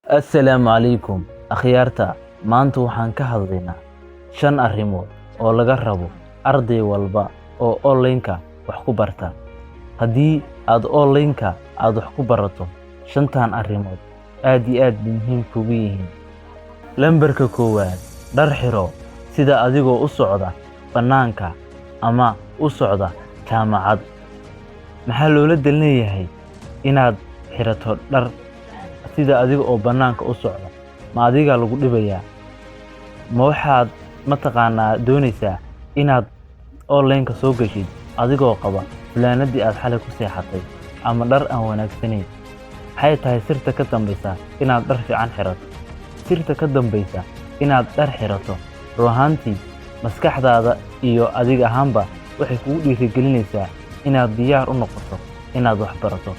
Assalaamu calaykum akhyaarta. Maanta waxaan ka hadlaynaa shan arrimood oo laga rabo arday walba oo online-ka wax ku barta. Haddii aad online-ka aad wax ku barato, shantan arrimood aad iyo aad bay muhiim kugu yihiin. Lambarka koowaad: dhar xiro sida adigoo u socda bannaanka ama u socda jaamacad. Maxaa loola dan leeyahay inaad xirato dhar sida adiga oo bannaanka u socda? Ma adigaa lagu dhibayaa? Ma waxaad mataqaanaa doonaysaa inaad online-ka soo gashid adigoo qaba fulaanadii aad xalay ku seexatay ama dhar aan wanaagsanayn? Maxay tahay sirta ka dambaysa inaad dhar fiican xirato? Sirta ka dambaysa inaad dhar xirato, run ahaantii, maskaxdaada iyo adiga ahaanba waxay kugu dhiirigelinaysaa inaad diyaar u noqoto inaad wax barato,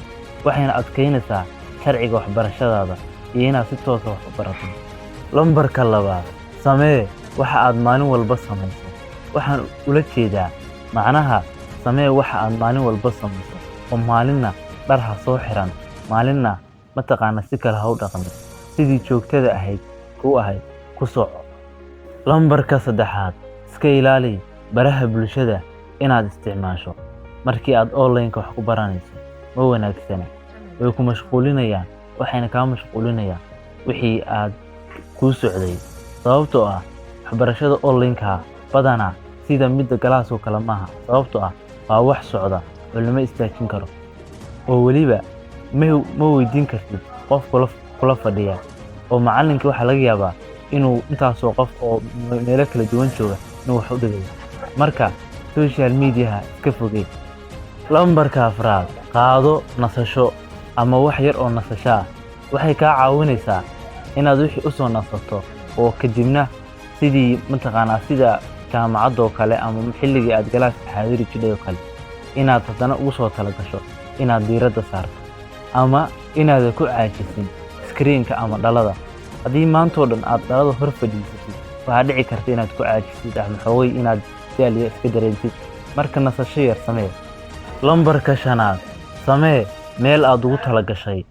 waxayna adkeynaysaa sharciga waxbarashadaada iyo inaad si toosa wax u barato. Lambarka labaad: samee waxa aad maalin walba samayso. Waxaan ula jeedaa, macnaha, samee waxa aad maalin walba samayso oo maalinna dhar ha soo xiran, maalinna mataqaana si kale ha u dhaqmin. Sidii joogtada ahayd kuu ahayd ku soco. Lambarka saddexaad: iska ilaali baraha bulshada inaad isticmaasho markii aad online-ka wax ku baranayso. Ma wanaagsana, way ku mashquulinayaan, waxayna kaa mashquulinayaan wixii aad kuu socday, sababtoo ah waxbarashada online-ka badanaa sida midda class oo kale maaha, sababtoo ah waa wax socda oo lama istaajin karo, oo weliba ma weydiin kartid qof kula fadhiya, oo macallinkii waxaa laga yaabaa inuu intaasoo qof oo meelo kala duwan jooga inuu wax u dhigayo. Marka social media-ha iska fogee. Lambarka afraad: qaado nasasho ama wax yar oo nasasho ah. Waxay kaa caawinaysaa inaad wixii u soo nasato oo kadibna sidii mataqaanaa sida jaamacadoo kale ama xilligii aad class-ka xaadiri jidhay oo kale inaad haddana ugu soo talagasho inaad diiradda saarto ama inaadan ku caajisin screen-ka ama dhalada. Haddii maantoo dhan aad dhalada hor fadhiisatid, waxaa dhici karta inaad ku caajisid ama xoogay inaad daal iska dareentid. Marka nasasho yar samee. Lambarka shanaad: samee meel aad ugu talagashay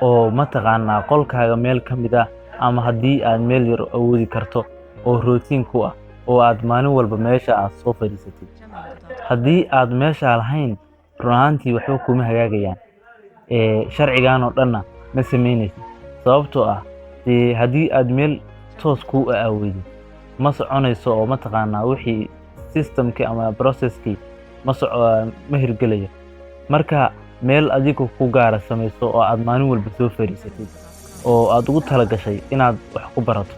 oo mataqaanaa qolkaaga meel ka mid ah, ama haddii aad meel yar awoodi karto oo routine ku ah oo aad maalin walba meesha aad soo fadhiisatid. Haddii aad meesha lahayn, run ahaantii waxba kuma hagaagayaan, ee sharcigan oo dhanna ma samaynaysid, sababtoo ah dee haddii aad meel toos kuu aaweydo ma soconayso, oo mataqaanaa wixii system-kii ama process-kii ma soco, ma hirgelayo. Marka meel adiga ku gaara samayso oo aad maalin walba soo fadhiisatid oo aad ugu talagashay inaad wax ku barato.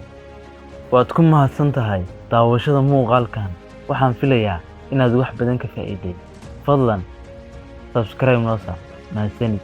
Waad ku mahadsan tahay daawashada muuqaalkan. Waxaan filayaa inaad wax badan ka faa'iiday. Fadlan subscribe noo saar. Mahadsanid.